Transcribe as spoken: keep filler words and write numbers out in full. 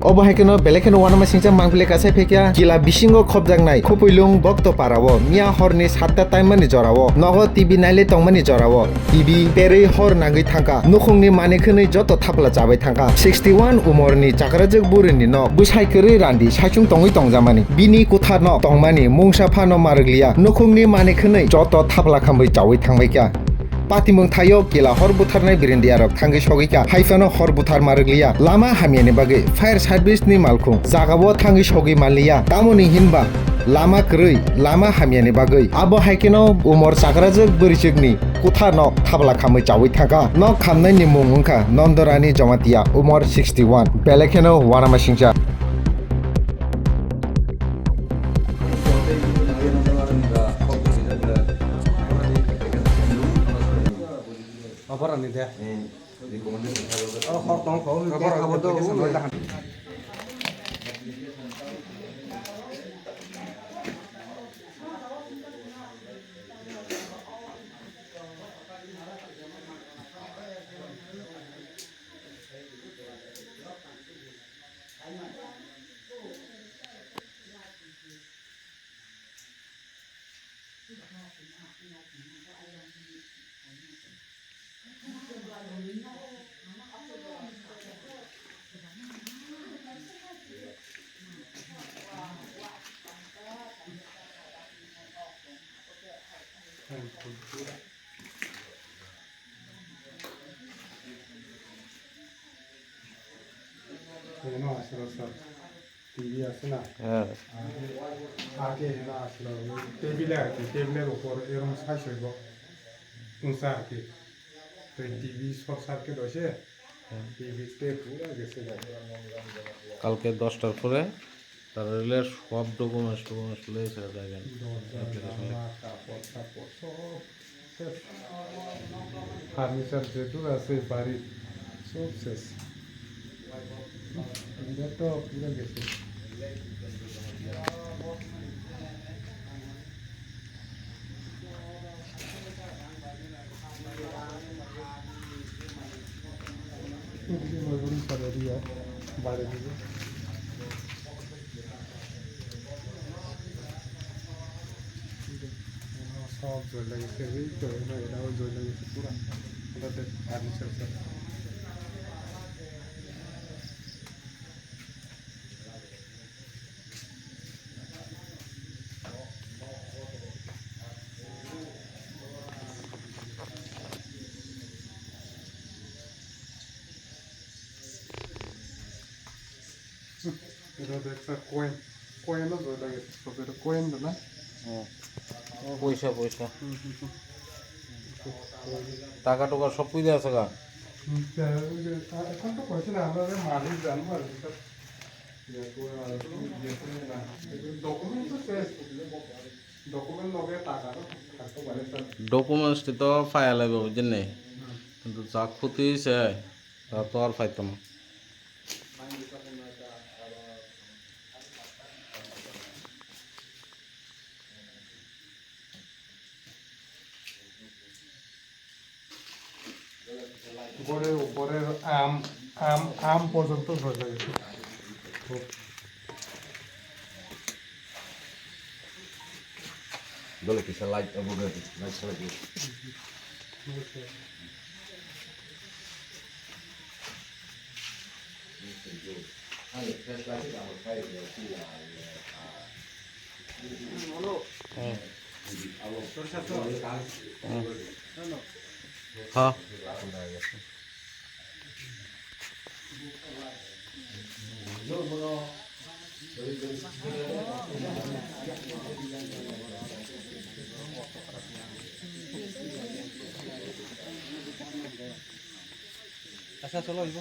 Obo hai kheno belai kheno uanama singcha mangpili kasai phaikha kila bisingo khopjaknai Khopoilung Bokto Parao miya horni satta taimani jorao nogo T V nailai tongmani jorao T V perwi hor nangwi thangkha, nukhungni manwi khwnwi joto thapla chabai thangkha. Sixty one umorni chakrajwk burini nok bwsai kwrwi randi saichung tongwi tongjamani, bini kwtharno tongmani mungsa phano marwkliya, nukhungni manwi khwnwi joto thapla khamwi chawi thangbaikha. Patimung thaio kila hor butharnai birindiarok thangwi sogwikha, haiphano hor buthar marwkliya. Lama hamyani bagwi fire service ni malkhung jagao thangwi sogwi manliya. Tamoni hinba lama kwrwi, lama hamyani bagwi. Abo hai kheno umor chakrajwk bwrwichwkni kwtha nok thapla khamwi chawi thangkha. Nok khamnaini mung wngkha Nondorani Jamatia, umor sixty one. Belai kheno uanama singcha. Abarani de. Oro hor tong kho, hor tong kho. Eno aswrwng sir. T V aswna. Hwnkhe eno aswrwng table ar ki, table er upor erom sai soi bo. Unsa ar ki. Tei T V short circuit hoise. T V te pura gese jai. Kalke dosta r pore tarare sob documents, documents loi se jai. Dorja, application loi. Jama, kapor, sapor, sob. Furniture jetu ashe bari sob ses. India to pura gese. Bari gese. Sob joi lagise, ei to, eno, eno joi lagise pura. Eno de furniture sir. Eno de ekta coin, coin o joi lagise, sob eno coin de na? Hmm. Poisa, poisa. Hmm, hmm, hmm. Taka toka sob pui de aswk a? Hmm, te, oi je, a, ekhon to koichila, amra je malik jani malik sir. Ye to, a, ye to na. Document to ses. Document loge taka to thakto bare sir. Documents to file abo jenne. Hmm. Kintu ja khuti se, ta to ar faitamo. Gore upore am, am, am porjonto rojak. Dole kisa light abo ge, light salai di. Ha. Asa cholo ibo.